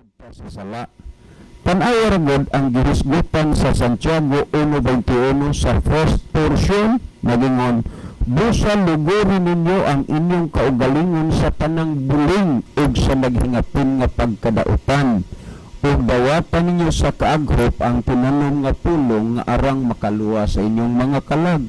Ta sa sala. Tan-awa ra gud ang gihisgutan sa Santiago 1:21 sa first portion, nagingon, "Busa luguri ninyo ang inyong kaugalingon sa tanang buling ug sa naghingapin nga pagkadautan, ug dawatan ninyo sa kaaghop ang tinanom nga pulong nga arang makaluwas sa inyong mga kalag."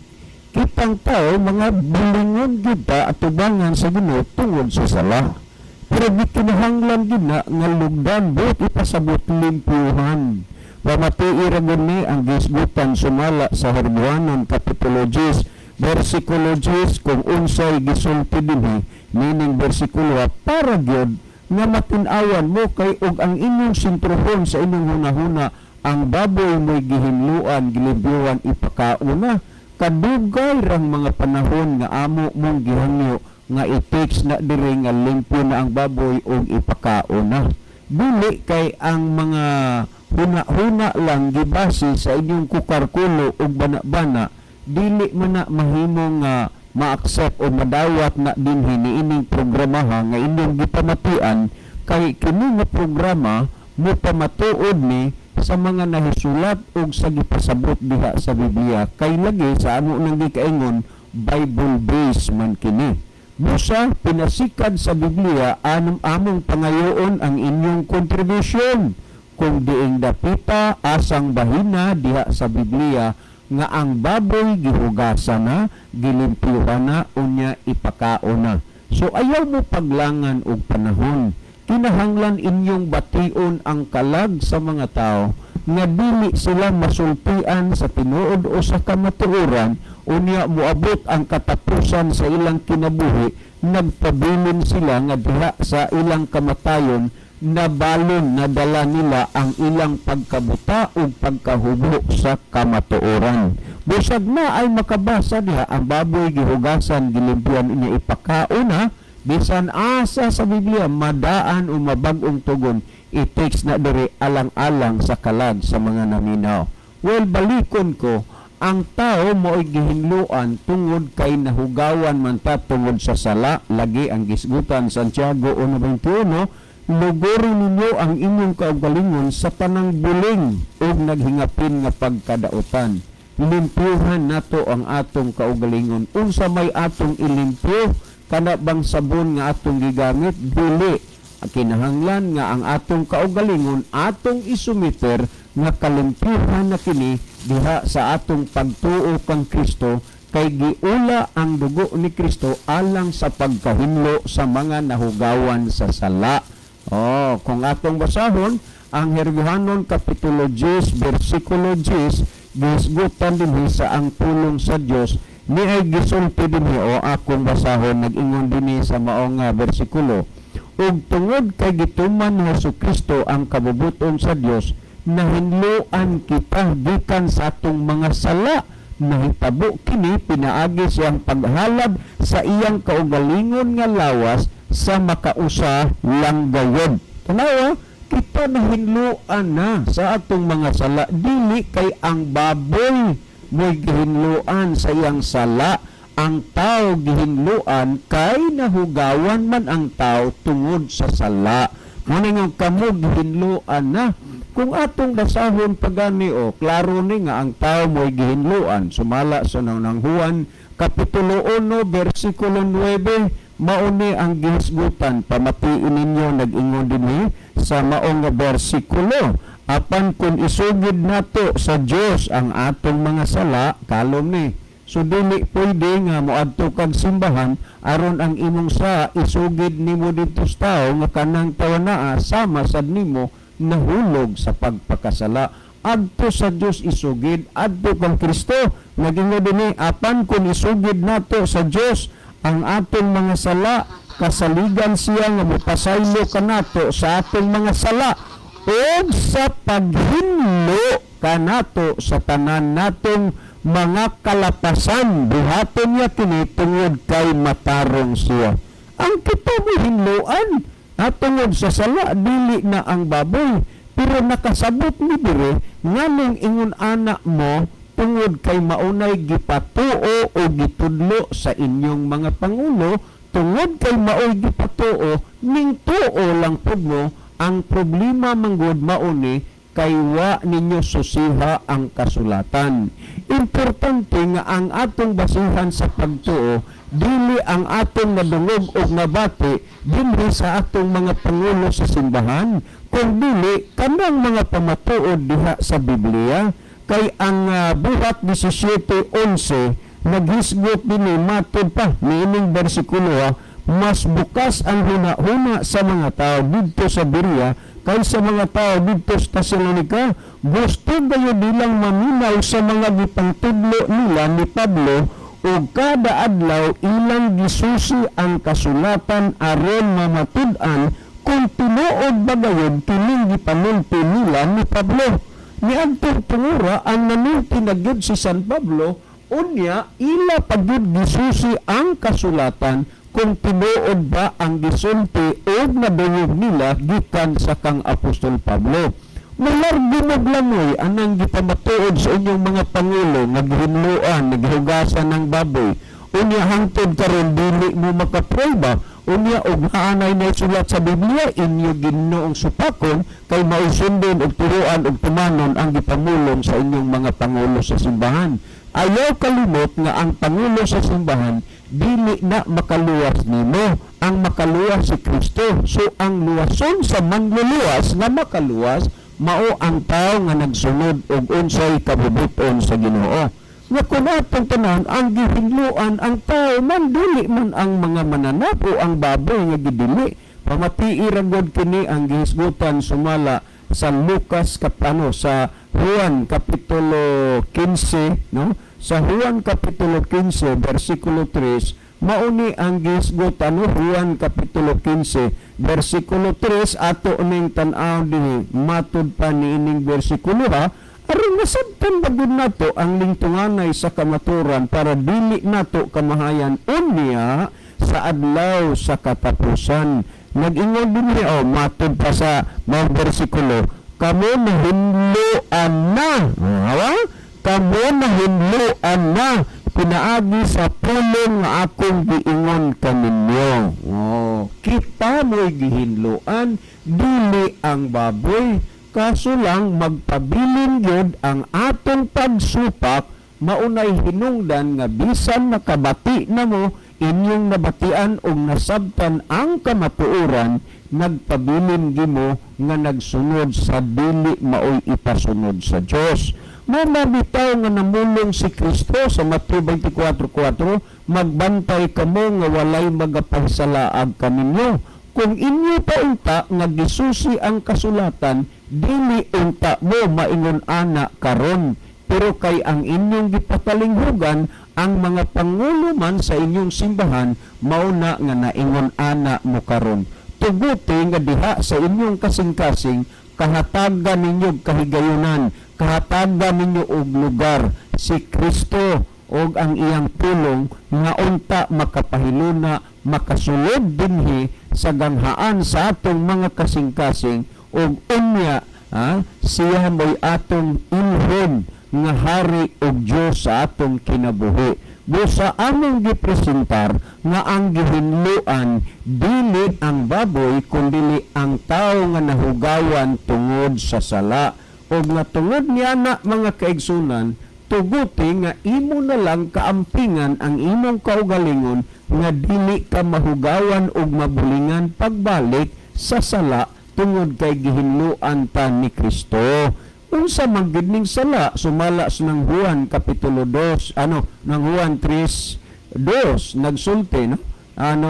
Kitang tao, mga bulingon gyud ta atubangan sa Ginoo tungod sa sala. Pero gikinahanglan gyud na nga lugdan, buot ipasabot, limpyuhan. Pamatii ra gud ni ang gisgutan sumala sa Herbuanon Kapitulo 10, versikulo 10, kung unsay gisulti dinhi nining bersikulo, para gyud nga matin-awan mo kay og ang inyong sentruhon sa inyong hunahuna ang baboy mo'y gihinluan, gilimpyuhan, ipakauna. Kadugay rang mga panahon nga amo mong gihangyo nga i-text na diri nga limpyo na ang baboy ug ipakaon na. Dili kay ang mga huna-huna lang gibase sa inyong kukarkulo ug bana-bana, dili man na mahimo nga ma-accept o madawat na dinhi niining programaha nga inyong gipamatian, kay kini nga programa mopamatuod ni sa mga nahisulat ug sa gipasabot diha sa Biblia, kay lagi sa amo nang gikaingon, Bible based man kini. Busa pinasikad sa Biblia anong among pangayoon ang inyong contribution kung diing dapita asang bahina diha sa Biblia nga ang baboy gihugasan na, gilimpyuhan na, unya ipakaon na. So ayaw mo paglangan og panahon. Kinahanglan inyong bation ang kalag sa mga tao nga dili sila masultian sa tinuod o sa kamatuoran, unya moabot ang katapusan sa ilang kinabuhi, nagpabilin sila nga diha sa ilang kamatayon nabalon, nadala nila ang ilang pagkabuta o pagkahubo sa kamatuoran. Busag na ay makabasa diha ang baboy gihugasan, gilimpian, niya ipakaon na, bisan asa sa Biblia madaan o mabag-ong tugon, i-text na diri alang-alang sa kalag sa mga naminaw. Well, balikon ko, ang tao mo'y gihinluan tungod kay nahugawan man ta tungod sa sala. Lagi ang gisgutan Santiago 1:21, "Luguri ninyo ang inyong kaugalingon sa tanang buling ug naghingapin nga pagkadautan." Limpyuhan nato ang atong kaugalingon. Unsa may atong ilimpyo? Kana bang sabon nga atong gigamit? Dili. Kinahanglan nga ang atong kaugalingon atong isumiter nga kalimpyuhan na kini diha sa atong pagtuo kang Kristo, kay giula ang dugo ni Kristo alang sa pagkahinlo sa mga nahugawan sa sala. Oh, kung atong basahon ang Hergohanon Kapitulo 10 versikulo 10, gisgutan dinhi sa ang pulong sa Dios ni ay gisulti dinhi o akong basahon, nag-ingon dinhi sa maong nga bersikulo, "Ug tungod kay gituman ni Hesus Kristo ang kabubuton sa Dios, nahinloan kita gikan sa atong mga sala. Nahitabo kini pinaagi siyang paghalad sa iyang kaugalingon nga lawas sa makausa lang gayod." Tanawa, kita nahinloan na sa atong mga sala. Dili kay ang baboy mo'y gihinloan sa iyang sala. Ang tao gihinloan kay nahugawan man ang tao tungod sa sala. Muna nga kamo gihinloan na. Kung atong basahon pagani o klaro ni nga ang tao mo'y gihinloan sumala sa Unang Juan Kapitulo 1 versikulo 9, mauni ang gihisgutan. Pamatiin ninyo, nag-ingon dinhi sa maong nga bersikulo, "Apan kung isugid nato sa Dios ang atong mga sala," kalom ni. So dili pwede nga moadto kag simbahan aron ang imong sa isugid nimo didto sa tao nga kanang tawo naa sama sad nimo nahulog sa pagpakasala. Adto sa Dios isugid, adto kang Kristo. Nag-ingon dinhi, "Apan kung isugid nato sa Dios ang atong mga sala, kasaligan siya nga mopasaylo kanato sa atong mga sala ug sa paghinlo kanato sa tanan natong mga kalapasan. Buhaton niya kini tungod kay matarong siya." Ang kita mo hinloan at tungod sa sala, dili na ang baboy. Pero nakasabot ni dire nganong ingon ana mo tungod kay maunay gipatuo o gitudlo sa inyong mga pangulo, tungod kay maoy gipatuo ning tuo lang pud mo. Ang problema manggod mauni kay wa ninyo susiha ang kasulatan. Importante nga ang atong basihan sa pagtuo dili ang atong nadungog og nabati dinhi sa atong mga pangulo sa simbahan, kung dili kanang mga pamatuod diha sa Biblia. Kay ang Buhat 17:11 naghisgot dinhi, matod pa niining bersikulo mas bukas ang huna-huna sa mga tao didto sa Berea kaysa mga tao didto sa Tesalonica. Gusto gayud nilang maminaw sa mga gipangtudlo nila ni Pablo, ug kada adlaw ilang gisusi ang kasulatan aron mamatud-an kung tinuod ba gayud kining gipanulti nila ni Pablo. Niadtong tungura ang nanulti na gyud si San Pablo, unya ila pa gyud gisusi ang kasulatan kung tinuod ba ang gisulti o nadungog nila gikan sa kang Apostol Pablo. Malargo maglangoy anang gipamatuod sa inyong mga pangulo nga gihinloan, naghugasan ng baboy. Unya hangtod karon dili mo makaprueba. Unya og naanay na sulat sa Biblia, inyo Ginoong supakon kay mausundon og turuan og tumanon ang gipamulong sa inyong mga pangulo sa simbahan. Ayaw kalimot nga ang pangulo sa simbahan dili na makaluwas nimo. Ang makaluwas si Kristo. So ang luwason sa manluluwas nga makaluwas mao ang tao nga nagsunod og unsay kabubuton sa Ginoo. Nga kung atong tanan ang gihinloan ang tao man, dili man ang mga mananap o ang baboy nga gidili. Pamatii ra gud kini ang gihisgutan sumala sa Lucas kapano sa Juan kapitulo 15, no? Sa Juan kapitulo 15 bersikulo 3, mauni ang gihisgutan, no? Juan kapitulo 15 bersikulo 3, ato ning tan-aw dinhi matud pa niining bersikulo ha, aron masabtan ba gud nato ang lingtunganay sa kamaturan para dili nato kamahayan unya sa adlaw sa katapusan. Nag-ingon dinhi, oh, matud pa sa mga bersikulo, kamo nahinloan na. Hawa? Kamo nahinloan na pinaagi sa pulong nga akong giingon kaninyo. Oh, kita mo'y gihinloan, dili ang baboy. Kaso lang magpabilin gyud ang atong pagsupak, maunay hinungdan nga bisan nakabati na mo, inyong nabatian og nasabtan ang kamatuoran, nagpabilin gimo nga nagsunod sa dili maoy ipasunod sa Dios. Mao bitaw nga namulong si Kristo sa Mateo 24:4, magbantay kamo nga walay magapahisalaag kaninyo. Kung inyo pa unta nga gisusi ang kasulatan, dili unta mo maingon ana karon. Pero kay ang inyong gipatalinghugan ang mga pangulo man sa inyong simbahan, mauna nga naingon ana mo karon. Tuguti nga diha sa inyong kasing-kasing, kahatagan ninyo kahigayunan, kahatagan ninyo og lugar si Kristo og ang iyang pulong nga unta makapahiluna, makasulod dinhi sa ganghaan sa atong mga kasing-kasing, og unya siya mo'y atong ilhon nga hari og Dios sa atong kinabuhi. Busa among gipresentar nga ang gihinloan dili ang baboy kundili ang tao nga nahugawan tungod sa sala. Og nga tungod niya na, mga kaigsunan, tuguti nga imo na lang kaampingan ang imong kaugalingon nga dili ka mahugawan og mabulingan pagbalik sa sala tungod kay gihinloan ta ni Kristo. Unsa man gid ning sala sumala sa ng Juan kapitulo 2, ano, ng Juan 3:2 nagsulti, no, ano,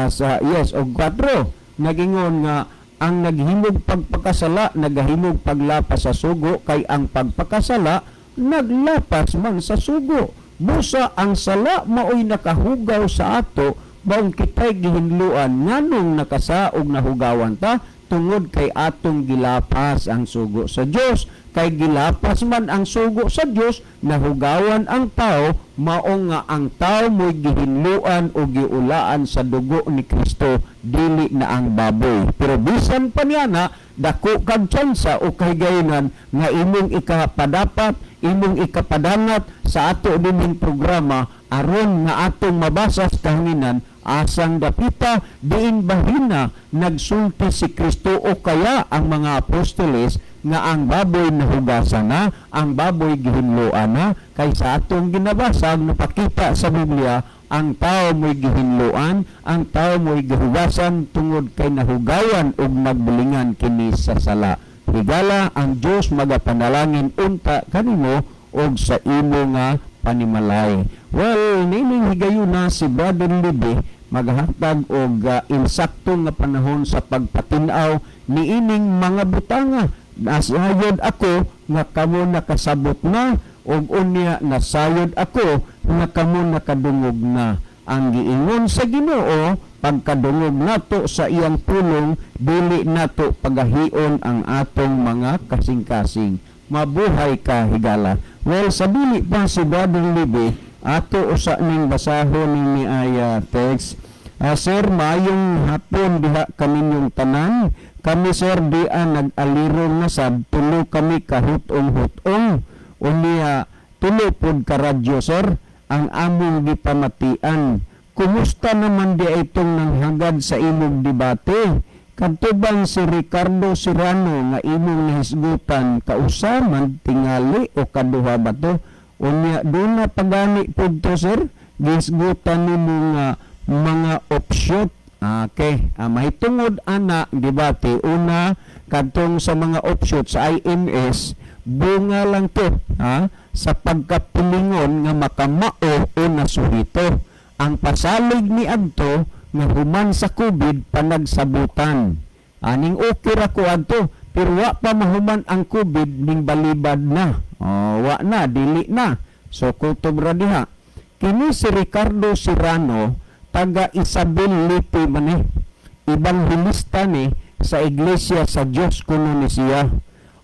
sa yes og 4, nagingon nga ang naghimog pagpakasala nagahimog paglapas sa sugo, kay ang pagpakasala naglapas man sa sugo. Busa ang sala maoy nakahugaw sa ato, maong kitay gihinluan. Nganong nakasaog nahugawan ta? Tungod kay atong gilapas ang sugo sa Dios. Kay gilapas man ang sugo sa Dios, nahugawan ang tao, mao nga ang tao mo'y gihinluan o giulaan sa dugo ni Kristo, dili na ang baboy. Pero bisan pa niya na dako kag tsansa o kahigayonan nga imong ikapadapat, imong ikapadangat sa ato dining programa aron nga atong mabasa sa kahanginan asang dapita, diin bahina nagsulti si Kristo o kaya ang mga apostoles nga ang baboy nahugasan na, ang baboy gihinloan na, kay sa atong ginabasa, napakita sa Biblia, ang tao mo'y gihinloan, ang tao mo'y gihugasan tungod kay nahugawan ug nagbulingan kini sa sala. Higala, ang Dios magapanalangin unta kanimo og sa imo nga panimalay. Well, nining higayuna si Brother Libe maghatag og insakto nga panahon sa pagpatin-aw niining mga butanga. Nasayod ako nga kamo nakasabot na og unya nasayod ako nga kamo nakadungog na. Ang giingon sa Ginoo, pagkadungog nato sa iyang pulong, dili nato pagahion ang atong mga kasing-kasing. Mabuhay ka, higala. Well, sa dili pa si Brother Libe, ato usa ning basahon ning niaya text. Sir, maayong hapon diha kaminyong tanan. Kami, sir, di nag-alirong na sad, tulo kami kahutong-hutong. Unya tulo pod ka radyo, sir, ang among gipamatian. Kumusta naman di itong nanghagad sa imong debate? Kadto bang si Ricardo Serrano nga imong nahisgutan, kausa man tingali o kaduha ba to? Unya duna pagani pud to, sir, gihisgutan nimo nga mga offshoot. Okay, mahitungod ana debate una kadtong sa mga offshoot sa IMS, bunga lang to ha, sa pagkapilingon nga makamao o nasuhito. Ang pasalig ni adto nga human sa COVID panagsabutan. Aning okay ra ko adto, pero wa pa mahuman ang COVID ning balibad na. Oh, wa na, dili na. So kutob ra diha. Kini si Ricardo Serrano, taga Isabel Leyte man eh. Ebanghelista ni sa Iglesia sa Dios kuno ni siya.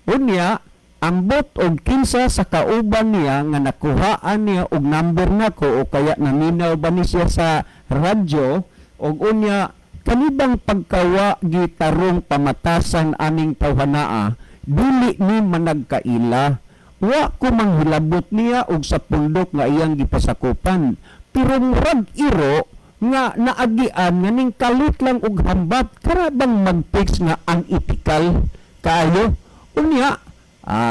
Unya, ambot og kinsa sa kauban niya nga nakuhaan niya og number nako o kaya naminaw ba ni siya sa radyo og unya kanibang pagkawa gitarong pamatasan aning tawhanaa, dili ni managkaila. Wa ko manghilabot niya og sa pundok nga iyang gipasakupan, pero murag iro nga naagian nga ning kalit lang og hambat kara bang mag-text nga unethical kaayo. Unya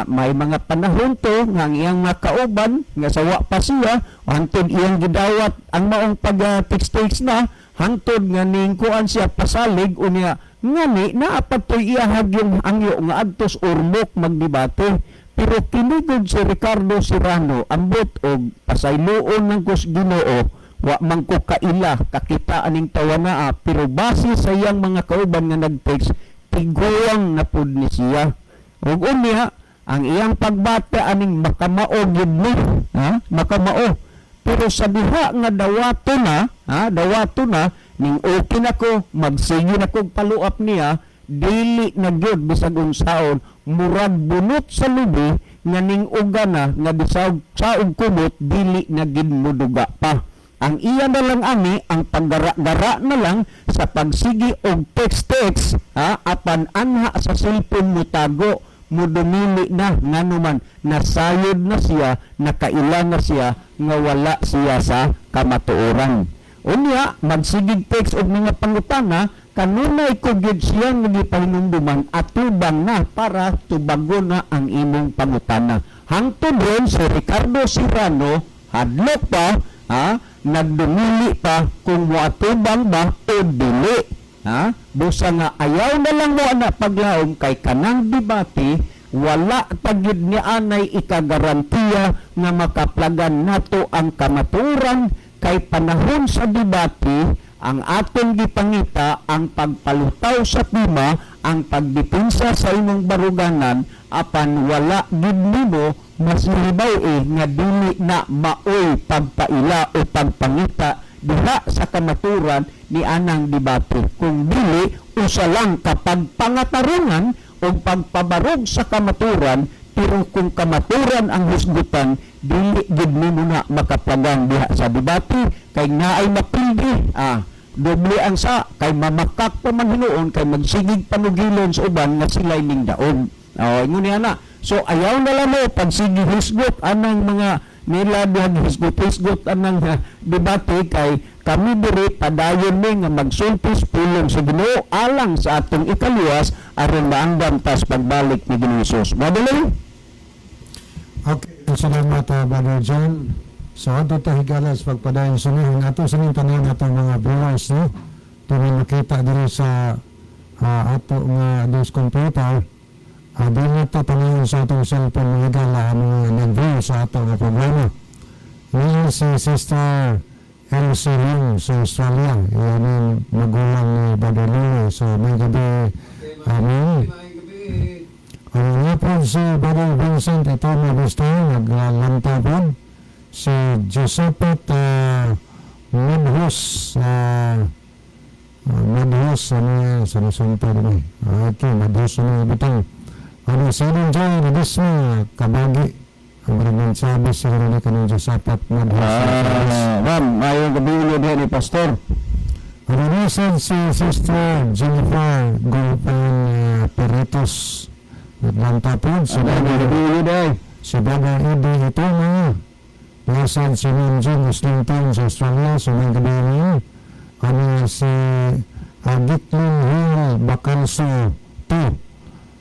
may mga panahon to nga ang iyang mga kauban nga sawa pa siya hantod iyang gidawat ang maong pag text na hantod nga ning kuan siya pasalig. Unya ngani naa pa to'y iyahag yung angyo nga adtos Ormoc magdebate. Pero kinigod si Ricardo Serrano, ambot og pasayloon ng kus Ginoo, wa man ko kaila kakita aning tawanaa, pero base sa iyang mga kauban nga nag-text, tiguang na pud ni siya. Ug unya ang iyang pagbata aning makamao gyud ni ha, makamao. Pero sa diha nga dawato na ha, dawato na ning okay na ko, magsige na kog follow up niya, dili na gyud bisag unsaon, murag bunot sa lubi nga ning uga na nga bisag saog kumot, dili na gid moduga pa. Ang iya na lang ani ang paggara-gara na lang sa pagsigi og text-text ha, apan anha sa cellphone mo tago mudumili na, nganuman nasayod na siya, nakaila na siya nga wala siya sa kamatuoran. Unya magsigig text og mga pangutana, kanunay ko gyud siyang gipahinumduman, atubang na para tubagon na ang imong pangutana. Hangtod ron si Ricardo Serrano hadlok pa ha, nagdumili pa kung moatubang ba o dili ha. Busa nga ayaw na lang mo ana paglaom kay kanang debate wala pagid ni anay ikagarantiya nga makaplagan nato ang kamatuoran, kay panahon sa debate ang atong gipangita ang pagpalutaw sa tema, ang pagdepensa sa imong baruganan, apan wala gid nimo masilibaw eh nga dili na maoy pagpaila o pagpangita diha sa kamaturan ni anang debate. Kung dili, usa lang kapag pangatarungan o pagpabarog sa kamaturan. Pero kung kamaturan ang husgutan, dili gid nimo na makaplagang diha sa debate kay naay mapildi. Doble ang sa kay mamakak pa man hinuon kay magsigig panugilon sa uban nga sila'y ning daog. Oh, ingon niya na. So ayaw na lang mo pagsige husgot anang mga nila diha, hisgot-hisgot anang debate kay kami diri padayon mi nga magsulti pulong sa Ginoo alang sa atong ikaluwas aron maandam tas pagbalik ni Ginoong Hesus. Madali. Okay, salamat, Brother John. So ato ta, higala, sa pagpadayon sunihin ato sa ning tanan atong mga viewers, no. Tuni makita diri sa ato nga dos computer. Dili ta tanan sa atong cellphone, mga higala, ang mga nag-view sa ato nga programa. Ni si Sister Elsie Lim sa Australia. Iyan ang magulang ni Brother Louie. So maayong gabii. Amen. Ang nga po si Brother Vincent ito magusto naglantaw po. Si Giuseppe Madhus, Madhus ano yan sa Nasumpa din eh. Okay, Madhus ano yung butang. Ano si Eden Joy Ledesma kabagi. Ang maraming sabi siguro ni kanong Giuseppe Madhus. Ma'am, maayong gabii inyo diha ni Pastor. Ano sad si Sister Jennifer Gulpan Peritos. Naglanta po. Si Maayong gabii inyo diha. Si Brother Eddie Itoma. Nasad si Ma'am Jean Islington sa Australia. So maayong gabii niyo. Ano si Gitlin Hill Bacalso 2.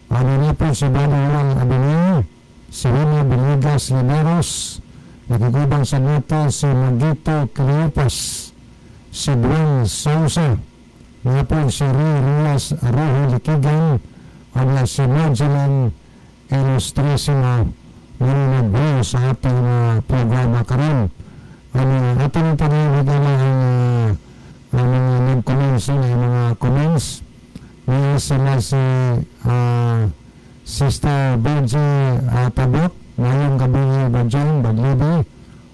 Ano na po si Brother Juan Abenil. Si Rina Villegas Liberos. Nakikubang sa nato si Magito Cleopas. Si Dwayne Sousa. Mga po si Ray Rias Arojo Likigan. Ano si Magellan Ilustrisima nga nag sa ating programa karon. Ano, ating tanawin na ang mga nag-comments, no, yung mga comments. Ngayon sila si Sister Benji Tabok, maayong gabii Bajan, Baglibi,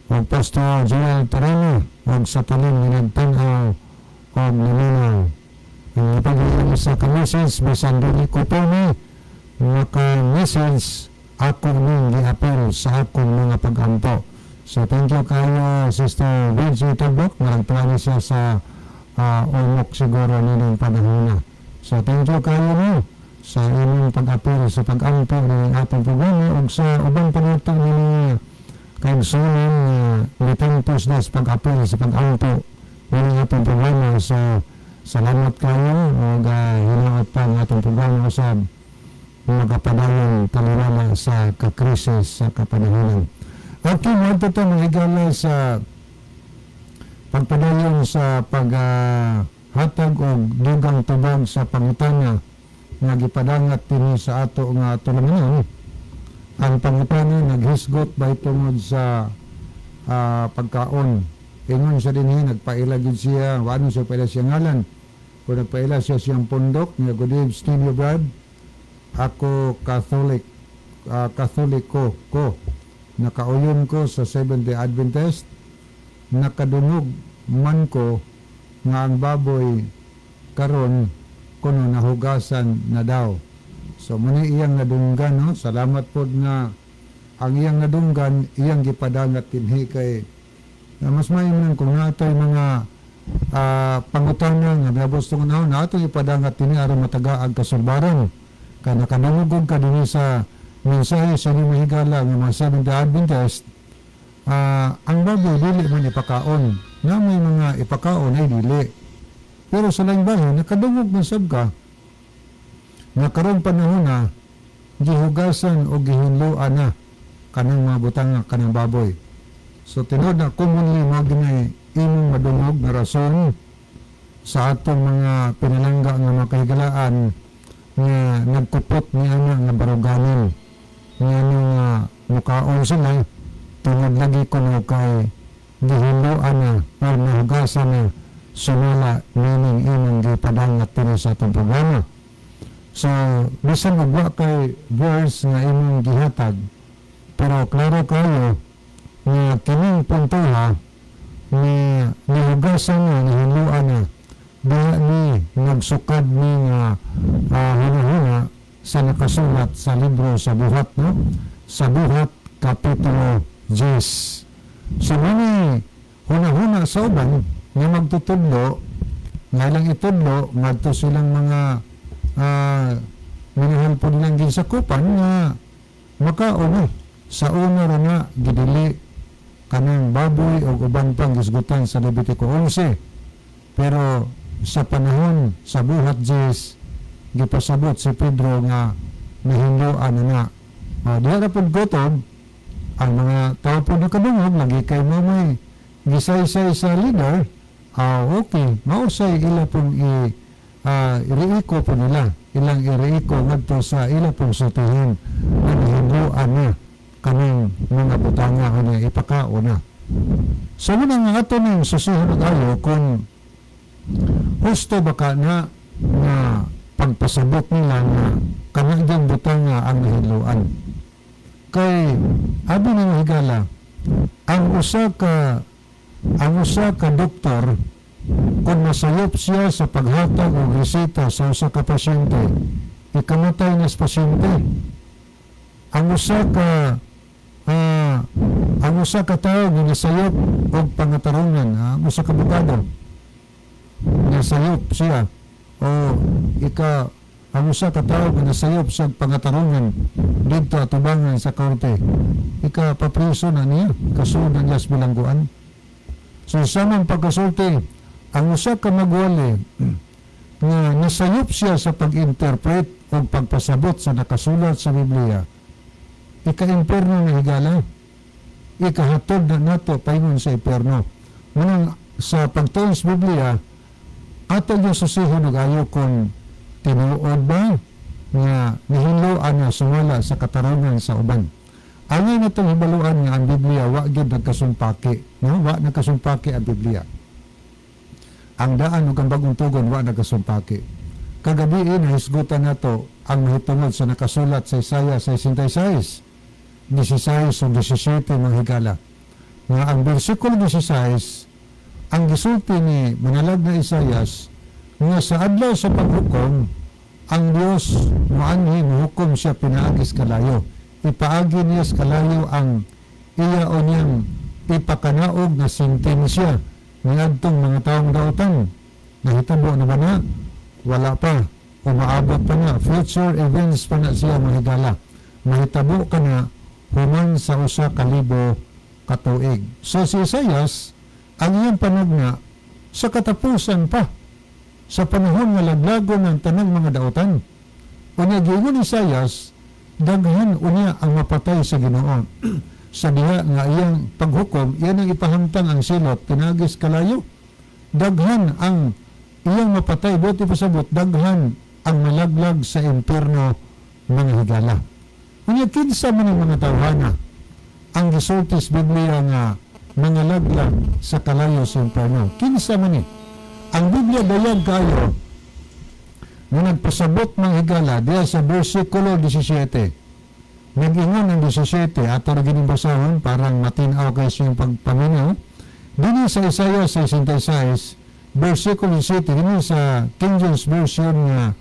o Pastor Joel Toreno, o sa tanan nga nagtanaw o naminaw. Ang ipag sa ka-message, bisan dili ko po ni maka-message, ako ning giapil sa akong mga pag-ampo. So thank you kayo, Sister Benji Tabok, maragtuan ni siya sa Ormoc siguro nining panahon. So thank you kayo no sa inyong pag-apil sa pag-ampo ng atong programa ug sa ubang panuto ni kaigsunan nga mitantos na sa pag-apil sa pag-ampo ng atong programa. So salamat kayo ug hinaot pa ang atong programa usab magapadayon taliwala sa kakrisis sa kapanahonan. Okay, mo to mga higala sa pagpadayon sa paghatag og dugang tubag sa pangutana nga gipadangat dinhi sa ato nga tulumanon. Ang pangutana naghisgot by tungod sa pagkaon. Ingon siya dinhi, nagpaila gid siya, wano siya paila siya ngalan. Kung nagpaila siya siyang pundok nga, "Good evening, Brad. Ako Catholic, Katholiko ko. Nakauyon ko sa Seventh-day Adventist. Nakadungog man ko nga ang baboy karon kuno nahugasan na daw." So muna iyang nadunggan, no? Salamat pod nga ang iyang nadunggan iyang gipadangat dinhi kay na mas maayo man kung natay mga pangutana nga miabot sa unahon na atong ipadangat dinhi aron matagaag kasulbaran. Kay nakadungog ka dinhi sa mensahe sa inyong mahigala nga mga Seventh-day Adventist, ang baboy dili man ipakaon. Na may mga ipakaon ay dili. Pero sa laing bahin, nakadungog man sab ka nga karong panahon na gihugasan o gihinloan na kanang mga butanga, kanang baboy. So tinuod na commonly mao ginay imong madungog nga rason sa atong mga pinalangga nga mga kahigalaan nga nagkupot ni ana nga baruganan nga ano nga mukaon sila tungod lagi kuno kay gihinloan na or nahugasan na sumala meaning imong gipadangat dinhi sa atong programa. So, bisan og wa kay verse nga imong gihatag, pero klaro kayo nga kining puntoha ni nahugasan na, nahinloan na, diha ni nagsukad ni nga hunahuna. sa nakasulat sa libro sa Buhat, no? Sa Buhat kapitulo 10. So mani huna-huna sa uban nga magtutudlo nga ilang itudlo ngadto silang mga minahal po nilang ginsakupan nga makauna sa una ra na gidili kanang baboy o uban pang gisgutan sa Levitico 11, pero sa panahon sa Buhat 10, gipasabot si Pedro nga nahinloan na na. Diha na pud gutob ang mga tao po nakadungog lagi kay mo may gisaysay sa leader. Okay, mausay ila pong iriiko po nila, ilang iriiko ngadto sa ila pong sultihin nga nahinloan na kaming mga butanga nga ipakaon na. So muna nga ato ning susihon og ayo kung husto ba ka na nga pagpasabot nila nga kanang butanga ang nahinloan. Kay abi ng higala, ang usa ka doktor, kung masayop siya sa paghatag og reseta sa usa ka pasyente, ikamatay na sa pasyente. Ang usa ka tawo nga nasayop og pangatarungan, ang usa ka abogado nasayop siya o ika ang usa ka tawo nga nasayop sa pangatarungan didto atubangan sa korte, ika papriso na niya, kasulod na niya sa bilangguan. So samang pagkasulti, ang usa ka magwali nga nasayop siya sa pag-interpret o pagpasabot sa nakasulat sa Biblia, ika-imperno na, higala, ikahatod na nato paingon sa imperno. Munang sa pagtuon sa Biblia, ato yung susihon og ayo kung tinuod ba nga nihinloan na sumala sa katarungan sa uban. Angay na itong hibaluan nga ang Biblia wa gyud nagkasumpaki, no? Wa nagkasumpaki ang Biblia. Ang Daan ug ang Bagong Tugon wa nagkasumpaki. Kagabi nahisgutan nato ang mahitungod sa nakasulat sa Isaiah 66, 16 ug 17, mga higala. Nga ang bersikulo 16, ang gisulti ni manalag na Isaias nga sa adlaw sa paghukom, ang Dios moanhi, mohukom siya pinaagi sa kalayo. Ipaagi niya sa kalayo ang iya o niyang ipakanaog na sentensya niadtong mga taong dautan. Nahitabo na ba na? Wala pa. Umaabot pa na. Future events pa na siya, mga higala. Mahitabo ka na human sa 1,000 ka tuig. So si Isaias, ang iyang panugna sa katapusan pa, sa panahon nga laglagon ng tanang mga dautan. Unya giingon ni Isaias, daghan unya ang mapatay sa Ginoo. Sa diha nga iyang paghukom, iyan ang ipahamtang ang silot, pinagis kalayo. Daghan ang iyang mapatay, buti pasabot, daghan ang malaglag sa impierno, mga higala. Unya kinsa man ang mga tawhana ang gisulti sa Biblia nga mga laglag sa kalayo sa impierno? Kinsa man ni? Ang Biblia dayag kayo nga nagpasabot, mga higala, diya sa versikulo 17. Nag-ingon ang 17, ato ra gining basahon parang matinaw kay siyang pagpaminaw. Dini sa Isaiah 66, versikulo 17, dini sa King James Version nga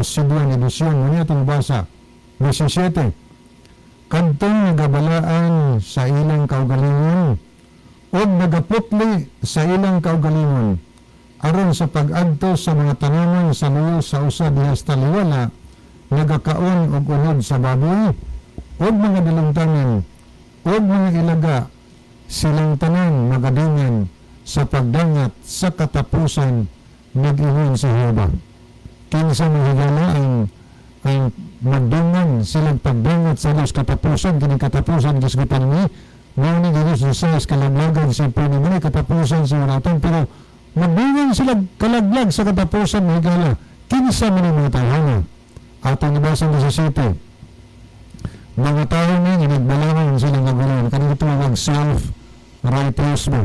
Cebuan edition, muna itong basa. 17. Kadtong nagabalaan sa ilang kaugalingon o nagaputli sa ilang kaugalingon aron sa pag-adto sa mga tanaman sa luyo sa usa diha sa taliwala, nagakaon og unod sa baboy og mga dalungtanan og mga ilaga, silang tanan magadingan sa pagdangat sa katapusan, nag-ingon si Jehova. Kinsa, mga higala, ang magdungan silang pagdangat sa Diyos katapusan? Kining katapusan gisgutan ni mao ni Diyos sa kalaglagan sa impierno, mo katapusan sa naton, pero magdungan sila kalaglag sa katapusan, mga higala. Kinsa man ang mga tawhana atong ibasa sa 17? Mga tao ni nga nagbalangan silang kaguluhan, kanang tawag self righteous ba.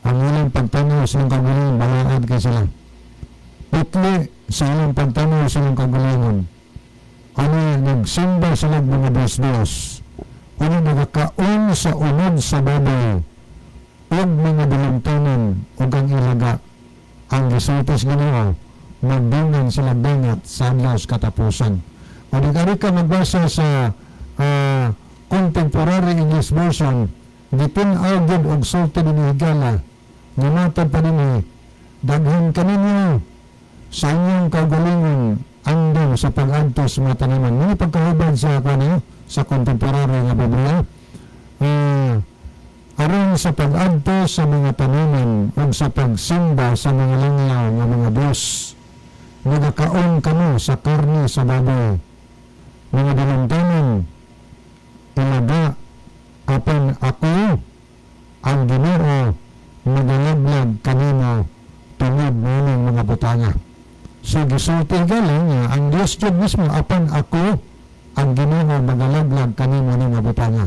Ang ilang pagtanaw silang kaguluhan, balaod kay sila, putli sa ilang pagtanaw silang kaguluhan. Ano, nagsimba sila mga Diyos-Diyos. Ano, nagakaon sa unod sa baboy ug mga dalungtanan ug ang ilaga. Ang gisulti sa Ginoo, magdungan sila dangat sa adlaw sa katapusan. O di ka magbasa sa Contemporary English Version, gitin-aw gyud og sulti dinhi, higala, nga matod pa dinhi, "Daghan kaninyo sa inyong kaugalingon andam sa pag-adto sa mga tanaman." Mao pagkahubad sa kano sa Contemporary nga Biblia. Aron sa pag-adto sa mga tanaman ug sa pagsimba sa mga langyaw nga mga Diyos. Nagakaon kamo sa karne sa baboy. Mga dalantanan, ilaga, apan ako, ang Ginoo, magalaglag kanimo tungod nining mga butanga. So gisulti galing nga ang Dios jud mismo, "Apan ako ang Ginoo, magalaglag kanimo ning mga butanga."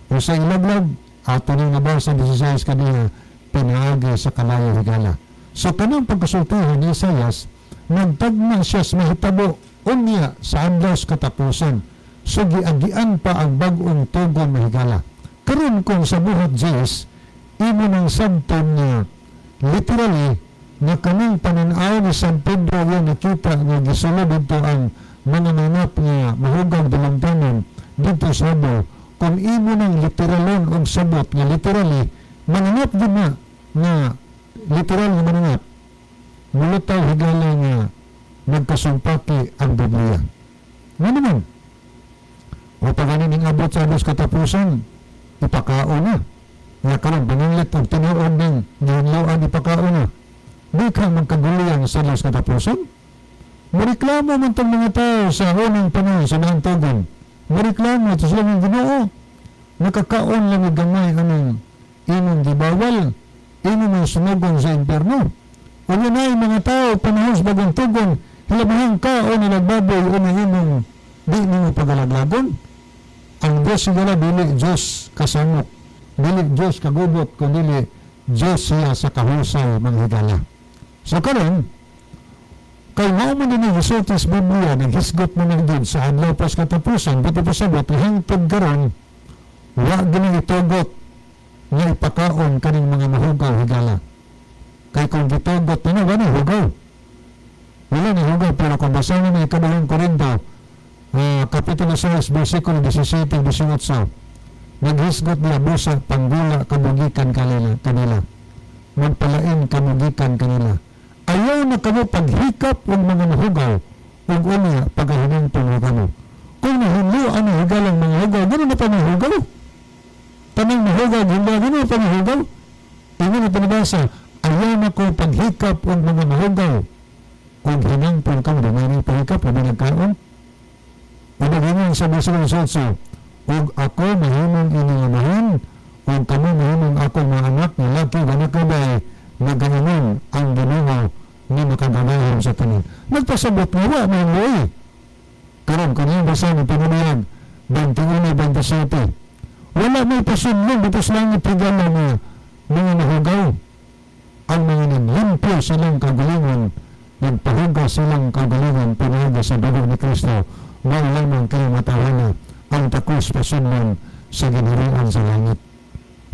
O sa ilaglag ato ning nabasa 16 kaniya, pinaagi sa kalayo, higala. So kanang pagkasultihan ni Isayas, nagtagna siya sa mahitabo unya sa adlaw sa katapusan. So giagian pa ang bag-ong tugon, mahigala. Karon kung sa Buhat 10, imo nang sabton nga literally nga kanang panan-aw ni San Pedro yung nakita nga gisulod dito ang mga manap nga mahugag dalamdanon dito sa habo, kung imo nang literalon og sabot nga literally mananap din na nga literal nga mananap, mulutaw, higala, nga nagkasumpaki ang Biblia. Nga naman o pag ning abot sa adlaw katapusan, ipakaon na nga karon pananglit og tinuod ning gihinloan, ipakaon na, di ka magkaguliyang sa adlaw katapusan. Moreklamo man tong mga tao sa unang panahon sa Daang Tugon. Moreklamo ito sila ng Ginoo. "Nakakaon lang ni gamay anong imong gibawal. Imo man sunugon sa impyerno." O yun ay mga tao panahon sa Bagong Tugon, hilabahang kaon nilag baboy o na imong di nimo pagalaglagon. Ang Diyos siguro dili Diyos kasamok, dili Diyos kagubot, kundi Diyos siya sa kahusay, mga higala. So karon, kay mao man din ang gisulti sa Biblia, naghisgot mo ng Diyos sa adlaw pas katapusan, buti pasabot, hangtod karon, wa gini itugot nga ipakaon kaning mga mahugaw, higala. Kay kung gitugot na, wala hugaw. Wala na hugaw, pero kung basahin mo Ikaduhang Korinto, Kapitulo 6, versikulo 17, 18, naghisgot niya, "Busa, panggula kamugikan kanila. Magpalain kamugikan kanila. Ayaw na kamo paghikap og mga mahugaw, ug unya pagahinungtong na kamo." Kung nahinlo ang higalang mga hugaw, gano'n na pa mahugaw? Tanang mahugaw, hindi, gano'n na pa mahugaw? Ingon na pinabasa, "Ayaw na ko paghikap og mga mahugaw, ug hinangpon kamo." Di may pahikap, o may nagkaon. O nag-ingon sa versikulo 18, "Ug ako mahimong inyong amahan, ug kamo mahimong akong mga anak nga laki ug anak babae, nagaingon ang Ginoo nga makagagahom sa tanan." Nagpasabot nga wa may luoy. Karon kung iyong basahin ang Pinuluyag 21-27, wala may pasunod dito sa langit, higala, nga mga nahugaw. Ang mga naglimpyo silang kagalingon, nagpahugaw silang kagalingon pinaagi sa dugo ni Kristo, mao lamang kayo matawala ang takos pasunod sa ginharian sa langit.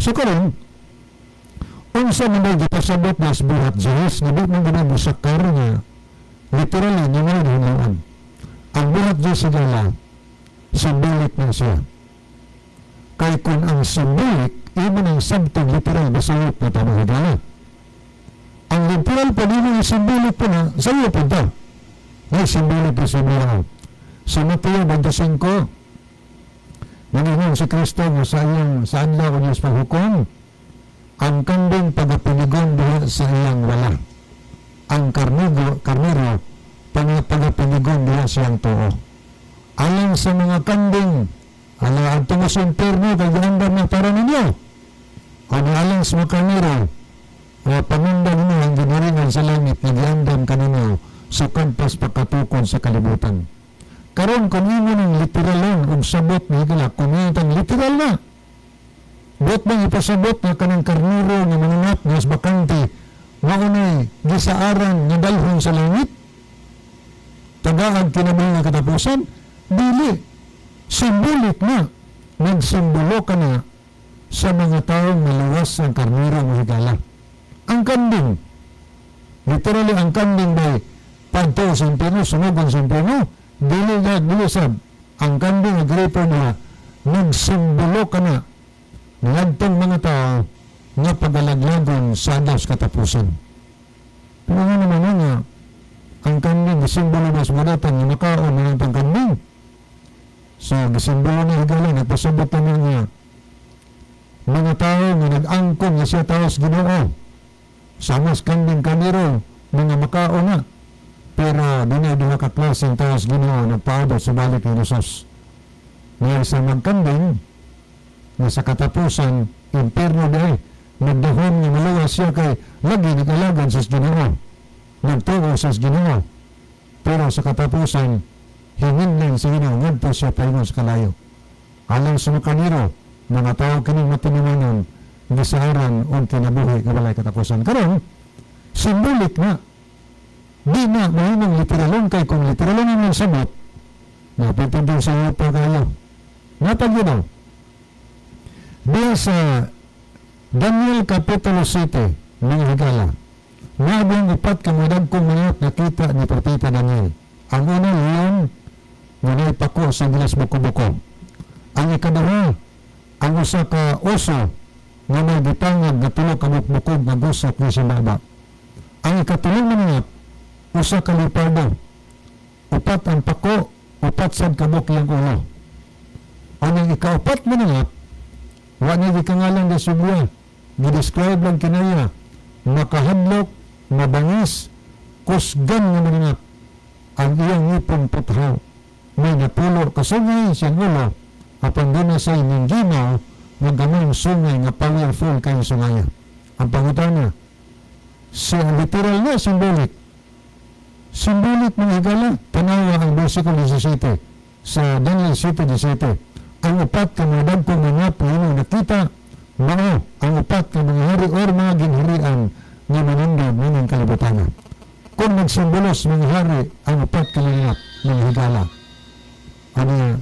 So karon, unsa man daw gipasabot na sa Buhat 10 nga di man gina musakar nga literally nga wala hinloan? Ang Buhat 10, higala, symbolic na siya. Kay kung ang symbolic, imo nang sabtong literal, basayop na tama, higala. Ang literal pa nimo symbolic pa na, sayo pa ta. May symbolic na siya. Sa Mateo 25, nangingon si Kristo nga sa iyang sa adlaw niya sa paghukom, ang kanding pagapinigon diha sa iyang wala. Ang karnero pagapinigon diha sa iyang tuo. Alang sa mga kanding, ala adto mo sa impierno kay giandam na para ninyo. O alang sa mga karnero, o pangundan ninyo ang ginharingan sa langit nga giandam kaninyo sukad pas pagkatukod sa kalibutan. Karon kung imo ng literalon og sabot ni higala, kung imo literal na, buot bang ipasabot nga kanang karnero nga mananap nga bakante, maunay gisaaran nga dalhon sa langit? Tagaag kinabuhi nga katapusan? Dili. Symbolic na. Nagsimbolo ka na sa mga taong maluwas ng karnero mo, higala. Ang kanding, literally ang kanding bay, pagtuo sa impyerno, sunugon sa impyerno. Dili na, dili sab, ang kanding nga refer na nagsimbolo ka na ngadtong mga tao nga pagalaglagon sa adlaw sa katapusan. Pero nga naman nga, ang kanding gisimbolo na sa madatan nga makaon na ang kanding. So, gisimbolo na higala, nagpasabot na nga mga tao nga nag-angkon nga siya tao sa Ginoo. Samas kanding kaniro, mga makaon na. Pero dunay duha ka klaseng tao sa Ginoo nagpaabot sa balik ni Jesus. Nga sa magkanding, nga sa katapusan, impierno diay, nagdahom nga maluwas siya kay lagi nag-alagad sa Ginoo. Nagtuo sa Ginoo. Pero sa katapusan, hinginlan sa Ginoo ngadto siya paingon sa kalayo. Alang sa mga kaniro, mga tao kining matinumanon, gisaharan og kinabuhi nga walay katapusan. Karon, symbolic na. Di na mahimong literalon kay kung literalon ang sabot, napipindong sa iyo pa kayo. Natag yun daw. Diya sa Daniel Kapitulo 7, mga higala, naabang upat ka mga dagkong manok nakita ni Propeta Daniel. Ang una, leon, nga naipako sa gilas buko-buko. Ang ikaduha, ang usa ka oso nga may gitangag nga tulo ka bukbukog nga gusok ni sa baba. Ang ikatulong manok, usa ka leopardo. Upat ang pako, upat sad kabuk iyang ulo. Ang ikaupat manok, wa niya gikangalan de subya. Gidescribe lang kinaya, makahadlok, mabangis, kusgan nga mananap. Ang iyang ngipon puthaw. May napulo kasungay siyang ulo, apan doon na siya'y ninggimaw, nga gamay sungay nga powerful kayong sungaya. Ang pangutana, siya literal na symbolic. Symbolic, mga higala, tanawa ang versikulo 17 sa Daniel 7:17. Ang upat ka mga dagkong mga puno nakita, mao ang upat ka mga hari or mga ginharian nga manindog maning kalibutan. Kung nagsimbolos mga hari ang upat ka mga higala. Ano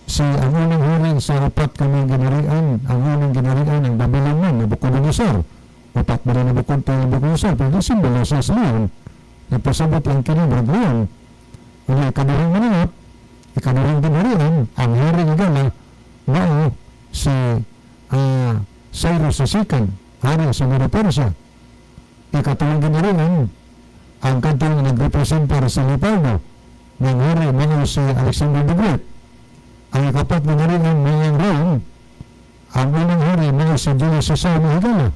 si ang unang hari sa upat ka mga ginharian, ang unang ginharian ang Babylon man, Nabucodonosor. Upat ba rin Nabucodonosor? Pero simbolo sa leon. Nagpasabot ang kini murag leon. Ang ikaduhang mananap, ikaduhang ginharian, ang hari nga gala, mao si Cyrus II, hari sa Medo Persia. Ikatulong ginharian, ang kadtong nagrepresentar sa leopardo, ng hari mao si Alexander the Great. Ang ikapat na ginharian mao ang Rome, ang unang hari mao si Julius Caesar na higala.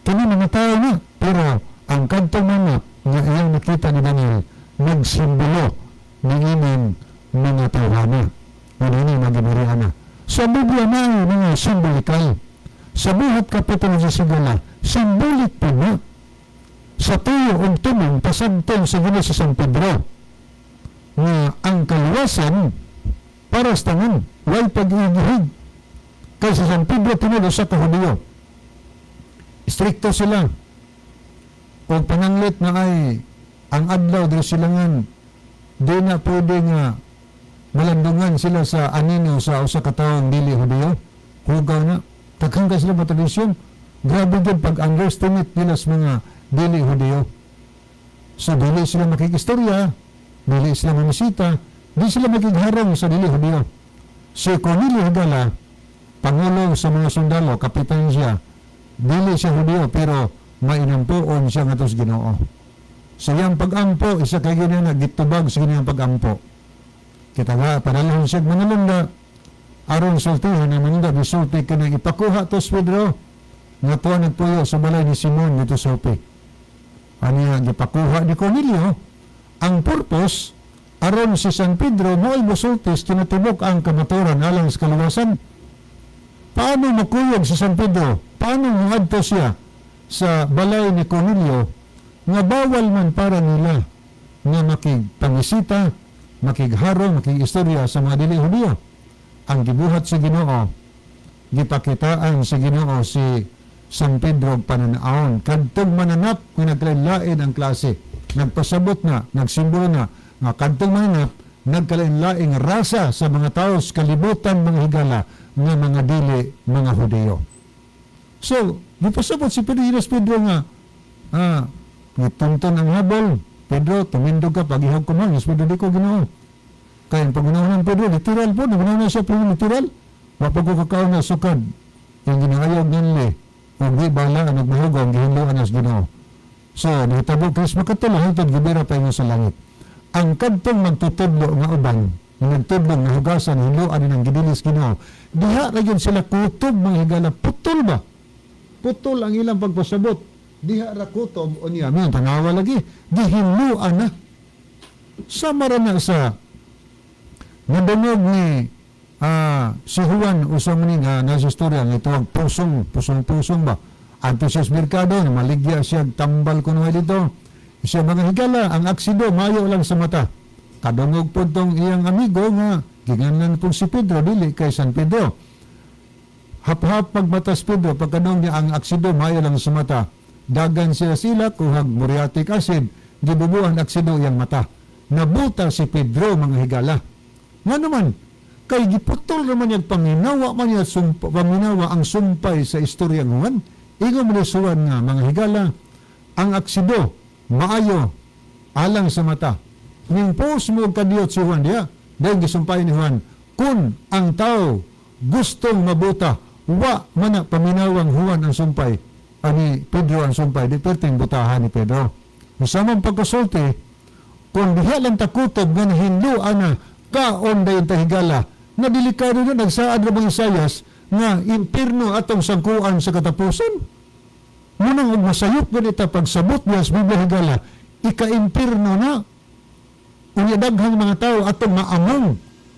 Kini mga tao na, pero ang kadtong manap nga iyang nakita ni Daniel, nagsimbolo ng ining mga tawhana. Ano ini mga ginharian na. Sa Biblia na ay mga simbolikal. Sa Buhat Kapitulo sa Sigala, symbolic po na. Sa tuyo og tumong pasabtong sa Ginoo sa San Pedro nga ang kaluwasan para sa tanan, way pag-iigihig. Kay sa San Pedro tinuod sa Kahudiyo. Strikto sila. O pananglit na ay ang adlaw diri silangan, di na pwede nga malandungan sila sa anino sa usa ka taong dili Hudiyo. Hugaw na. Taghang kay sila tradisyon. Grabe gyud pag underestimate nila sa mga dili Hudiyo. So dili sila makikistorya, dili sila mamisita, di sila makigharong sa dili Hudiyo. Si Cornelio higala, pangulo sa mga sundalo, kapitan siya, dili siya Hudiyo pero mainampuon siya ngadto sa Ginoo. Sa iyang pag-ampo, isa kay Ginoo na gitubag sa Ginoo ang pag-ampo. Kita nga, padalhon siya manalunda, aron sultihan na manalunda, gisulti ka na ipakuha to si Pedro, nga tuwa nagpuyo sa balay ni Simon dito sa Joppe. Aniya, gipakuha ni Cornelio, ang purpose, aron si San Pedro mo'y musultis tinatibok ang kamaturan alang sa kaluwasan. Paano makuyog si San Pedro? Paano muadto siya sa balay ni Cornelio nga bawal man para nila nga makigpangisita, makigharong, makigistorya sa mga dili Hudiyo? Ang gibuhat sa Ginoo, gipakitaan sa Ginoo si San Pedro og pananaon. Kadtong mananap kung nagkalain-lain ang klase, nagpasabot na, nagsimbolo na, nga kadtong mananap, nagkalain-laing rasa sa mga tao sa kalibutan, mga higala, nga mga dili mga Hudiyo. So, gipasabot si Pedro, Hilas Pedro nga, gitunton ang habol. Pedro, tumindog ka, pag-ihog ko man, Pedro, di ko Ginoo. Kaya ang pangunahon ng Pedro, literal po, nagunahon siya pero literal. Wa pa ko kakaon na sukad. Yung ginahayog nila, kung di bala ang nagmahugaw, ang gihinloan as Ginoo. So, nahitabo Chris makatulo, hangtod gibira pa ingon sa langit. Ang kadtong magtutudlo nga uban, nga nagtudlo nga hugasan, hinloan ni ng gidilis Ginoo, diha ra gyud sila kutob, mga higala, putol ba? Putol ang ilang pagpasabot. Diha ra kutob, unya, miyan, tanawa lagi, gihinloan na. Sama ra na sa nadungog ni si Juan usa man ni nga nasa istorya nga ituwag pusong pusong pusong ba adto siya sa merkado, maligya siya tambal kuno dito siya. Mga higala, ang aksido mayo lang sa mata. Kadungog po tong iyang amigo nga giganlan po si Pedro, dili kay San Pedro. Hap-hap pagmatas Pedro, pagkadong niya ang aksido mayo lang sa mata, dagan siya sila kuhag muriatic acid, gibubuan aksido iyang mata. Nabuta si Pedro, mga higala. Nga naman kay giputol naman niya paminawa man niya sumpa, paminawa ang sumpay sa istorya ng Juan. Ingon mo ni Juan nga, mga higala, ang aksido maayo alang sa mata. Ning post mo kadiyot si Juan diya, dahil gisumpay ni Juan kung ang tao gustong mabuta, wa mana paminawang Juan ang sumpay ani Pedro ang sumpay, di perting butahan ni Pedro. Samang pagkasulti, kung diha lang takutob nga nahinlo ana kaon dayon ta, higala, na delikado na. Nagsaad ra bang Isayas nga impirno atong sangkuan sa katapusan? Munang og masayop ganita pagsabot niya sa Biblia, higala, ika-impirno na. Unya daghang mga tao atong maamong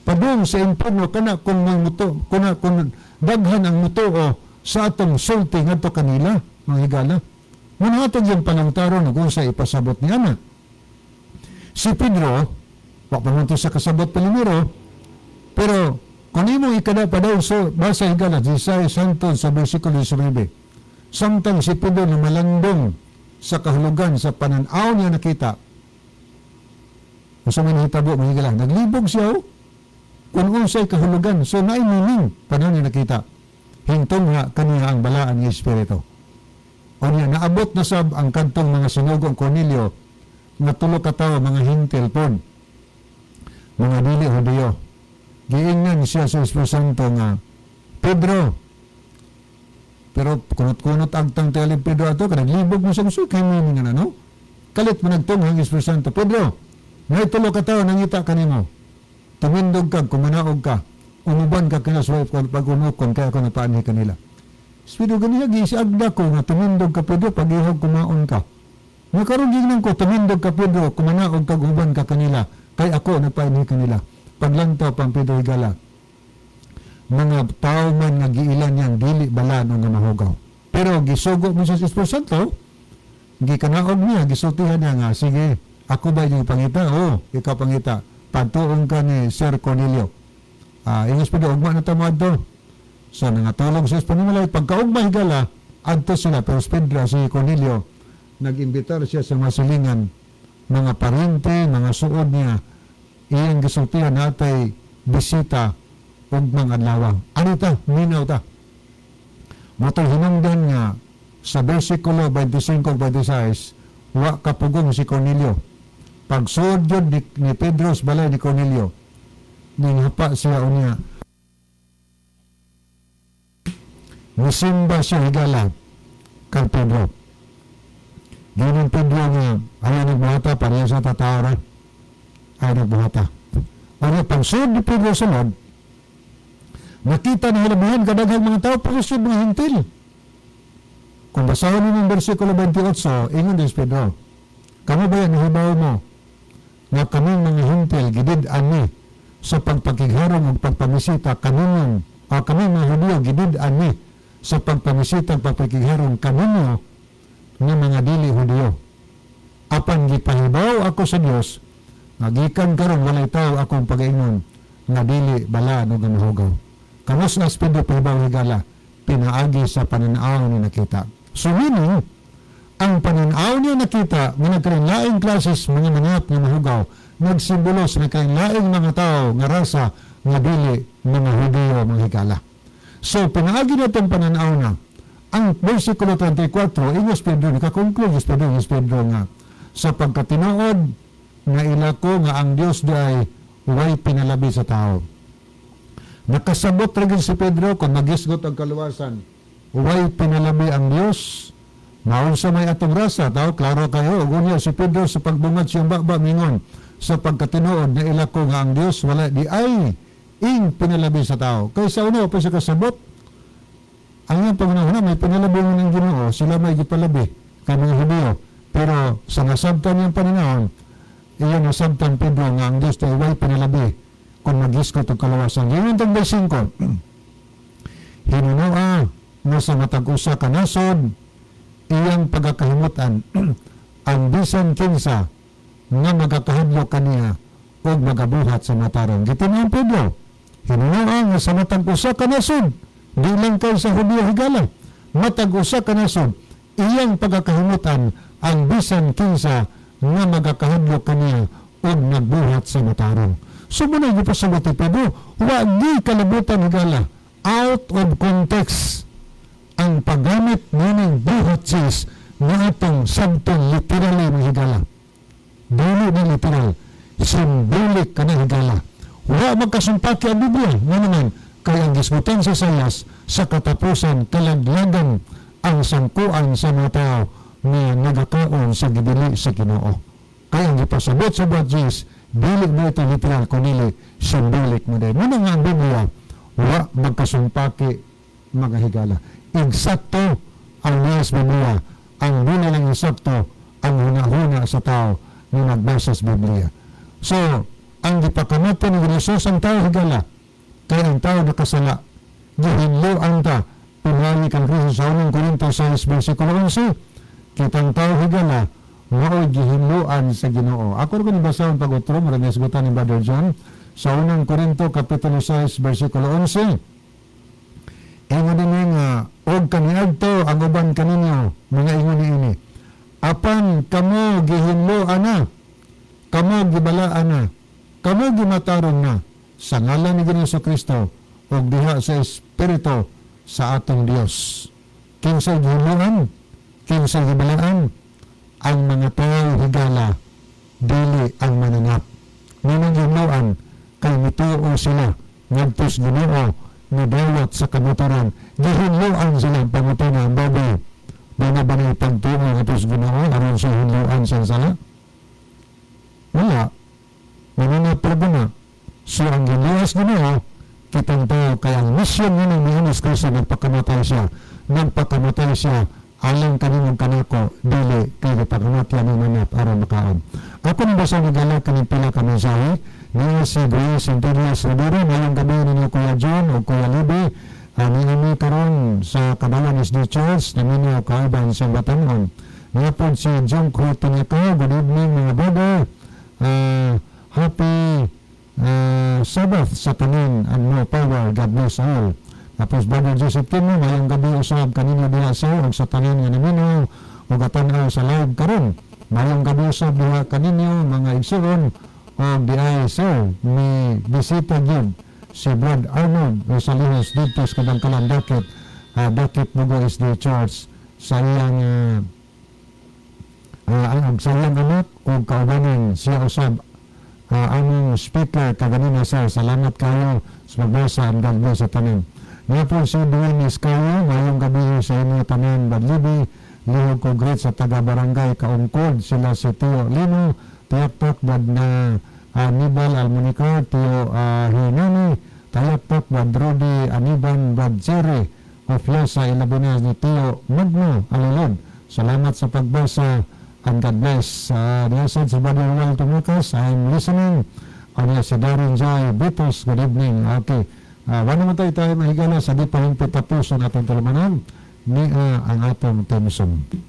padung sa impirno kana kung muto kuna kung daghan ang mutuo sa atong sulti ngadto kanila, mga higala. Muna atong yung panangtaron kung sa ipasabot niya na si Pedro, wa pa man to sa kasabot primero, pero kung imo ikada pa daw so basa, higala, 16 hangtod sa versikulo 19, samtang si Pedro na malandong sa kahulugan sa pananaw niya nakita. Unsa man nahitabo, mga higala? Naglibog siya, oh. Kung unsay kahulugan, so naay meaning pananaw niya nakita. Hintong nga kaniya ang balaan ng Espiritu. O niya, naabot na sab ang kadtong mga sinugong Cornelio nga tulo ka tawo, mga Hentil pon. Mga dili Hudiyo. Giingnan siya sa Espiritu Santo nga, "Pedro," pero kunot-kunot agtang tele Pedro ato, kanang libog mo sa gusto, kay meaning nga na, no? Kalit mo nagtunghang Espiritu Santo, "Pedro, may tulo ka tawo nangita kanimo. Tumindog ka, kumanaog ka, umuban ka kanila sa pag-unokon, kaya ako napaanhi kanila." Espiritu ganiya, gisiagda ko nga tumindog ka, Pedro, pag-ihog kumaon ka. Nga karon gingnan ko, "Tumindog ka, Pedro, kumanaog ka, uban ka kanila, kay ako nagpaanhi kanila." Paglantaw pang Pedro, higala, mga tao man nga giilan niyang dili balaan o nga mahugaw. Pero gisugo mo sa Espiritu Santo, gikanaog niya, gisultihan niya nga, "Sige, ako ba yung pangita?" "Oo, ikaw pangita. Pagtuon ka ni Sir Cornelio." Ah, ingos Pedro, "Ugma na tamo adto." So, nangatulog sa Espanimalay, pagkaugma, higala, adto sila, pero si Pedro, si Cornelio, nag-imbitar siya sa mga silingan, mga parente, mga suod niya, iyang gisultihan, "Natay bisita ugmang adlaw. Ano ta? Minaw ta." Motong hinungdan nga sa versikulo 25-26, wa kapugong si Cornelio. Pagsuod yun ni Pedro sa balay ni Cornelio, ninghapa siya unya. Nisimba siya, higala, kang Pedro. Ginon Pedro nga, ayaw nagbuhata, pareha sa tatara. Ayaw nagbuhata. Unya, pagsuod ni Pedro sa loob, nakita na hilabihan kadaghang mga tao, pero siya mga Hentil. Kung basahon ninyo ang versikulo 28, ingon din si Pedro, "Kamo ba yan, nahibaw mo, nga kaming mga Hentil, gidid-an ni sa pagpakigharong ug pagpamisita kaninyong, o kaming mga Hudiyo, gidid-an ni sa pagpamisita ug pagpakigharong kaninyo nga mga dili Hudiyo. Apan gipahibaw ako sa Dios nga gikan karon walay tawo akong pagaingon nga dili balaan o nga mahugaw." Kamos na Pedro pahibaw, higala? Pinaagi sa pananaw ni nakita. So meaning, ang pananaw niya nakita nga nagkalain klases mga manghap nga mahugaw, nagsimbolo sa nagkalain mga tao nga rasa nga dili mga Hudiyo, mga higala. So pinaagi na itong pananaw na ang versikulo 34, ingos Pedro, nakakonclude si Pedro, ingos Pedro nga, "Sa pagkatinuod nga ila ko nga ang Dios di ay way pinalabi sa tao. Nakasabot ra gyud si Pedro kung magisgot ang kaluwasan. Way pinalabi ang Dios. Maunsa may atong rasa, tao, klaro kayo. Ug unya si Pedro sa pagbungad siyang baba mingon sa pagkatinuod na ila ko nga ang Dios wala di ay ing pinalabi sa tao. Kay sa una pa siya kasabot, ang iyang pangunahuna may pinalabi man ang Ginoo, sila may gipalabi kay mga Hudiyo. Pero sa nasabtan niyang pananahon, iyan nasabtan Pedro nga ang Dios ay way pinalabi kung magisgot og kalawasan. Ingon tong verse 5. Hinunoa nga sa matag usa ka nasod iyang pagakahimutan ang bisan kinsa nga magakahadlok kaniya ug magabuhat sa matarong. Gitinuan Pedro, hinunoa nga sa matag usa ka nasod, di lang kay sa Hudiyo higala, matag usa ka nasod iyang pagakahimutan ang bisan kinsa nga magakahadlok kaniya ug nagbuhat sa matarong. So muna gipasabot ni Pedro, wa gi kalabutan higala, out of context ang paggamit nining buhat sis nga atong sabton literally mga higala. Dili na literal, symbolic ka na higala. Wa magkasumpaki ang Biblia, nga naman, kay ang gisgutan sa Isayas sa katapusan kalaglagan ang sangkuan sa mga tao nga nagakaon sa gibili sa Ginoo. Kaya ang gipasabot sa buhat Jesus, dili mo ito literal, kunili symbolic mo din. Muna nga ang Biblia, wa magkasumpaki mga higala. Eksakto ang niyas Biblia. Ang dili lang eksakto ang hunahuna sa tao nga nagbasa sa Biblia. So, ang gipakamatan ni Jesus ang tao higala, kay ang tao nakasala, gihinlo ang ta, pinawi kang Kristo sa unang Korinto 6, versikulo 11, kitang tao higala, mao'y gihinloan sa Ginoo. Ako rin ko nabasahon pag-utro, marang nasgutan ni Brother John, sa unang Korinto, Kapitulo 6, versikulo 11, ingon din nga, og kaniadto ang uban kaninyo, mga ingon niini. Apan kamo gihinloan na, kamo gibalaan na, kamo gimatarong na, sa ngalan ni Ginoong Kristo ug diha sa Espiritu sa atong Dios. Kinsay gihinloan, kinsay gibalaan, ang mga tao higala, dili ang mananap. Nganong gihinloan, kay mituo sila ngadto sa Ginoo nidawat sa kamataran. Gihinloan sila ang pangutana ang babae. Di na ba na ipagtuo ngadto sa Ginoo aron sa hinloan sa sala? Wala. Mananap pa na. So ang giluwas Ginoo, kitang tao kay ang misyon nga ni Jesus Kristo nagpakamatay siya. Nagpakamatay siya alang kanimong kanako dili kay gipakamatay ni manap aron makaon. Ako nang basa nagala kaning pila ka mensahe niya si Grace Antonio Rivera ngayong gabi ninyo Kuya John o Kuya Libby niini karon sa Kabayan SD Church naminyo kauban sa Batanon. Niya po si John Cruz-Tinakaw, good evening mga brother. Happy Sabbath sa tanan and more power. God bless all. Tapos Brother Joseph Timo, ngayong gabi usab kaninyo diha sa og sa tanan nga naminaw og atan-aw sa live karon. Mayong gabi usab diha kaninyo mga igsoon og diay sir mi bisita gyud si Brad Arnold Rosalinas didto sa Kadangkalan Dakit, Dakit Mugo SD Church sa iyang sa iyang anak og kaubanan siya usab among speaker kaganina sir. Salamat kayo sa pagbasa and God bless sa tanan. Niya po si Dwayne Escayo, ngayong gabi sa inyo tanan Badlibi, lihog ko great sa taga barangay Kaungkod, sila si Tio Lino, Tiyaktok Brad na Anibal Almunicar, Tio Hinani, Tayaktok Brad Rudy Aniban Brad Jerry, Oflosa Ilabunas ni Tio Magno Alulod. Salamat sa pagbasa and God bless. Niya sa Brother Noel Tumukas, I'm listening. Niya si Darren Joy Bitos, good evening. Okay. Wala naman tayo tayo mahigala sa di pa hingpit tapuson atong tulumanan ni ang atong theme song. Ang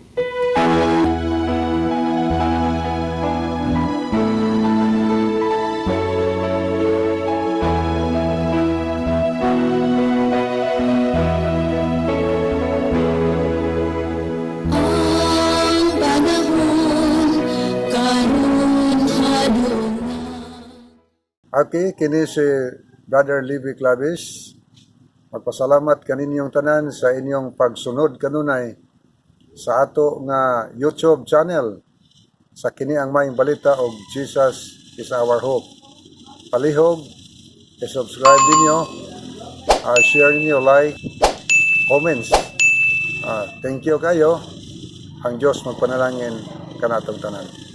panahon karon hadong na. Okay, kini si Brother Libby Clavis. Magpasalamat kaninyong tanan sa inyong pagsunod kanunay sa ato nga YouTube channel sa kini ang maayong balita og Jesus is our hope. Palihog, i-subscribe ninyo, share ninyo, like, comments. Thank you kayo. Ang Diyos magpanalangin kanatong tanan.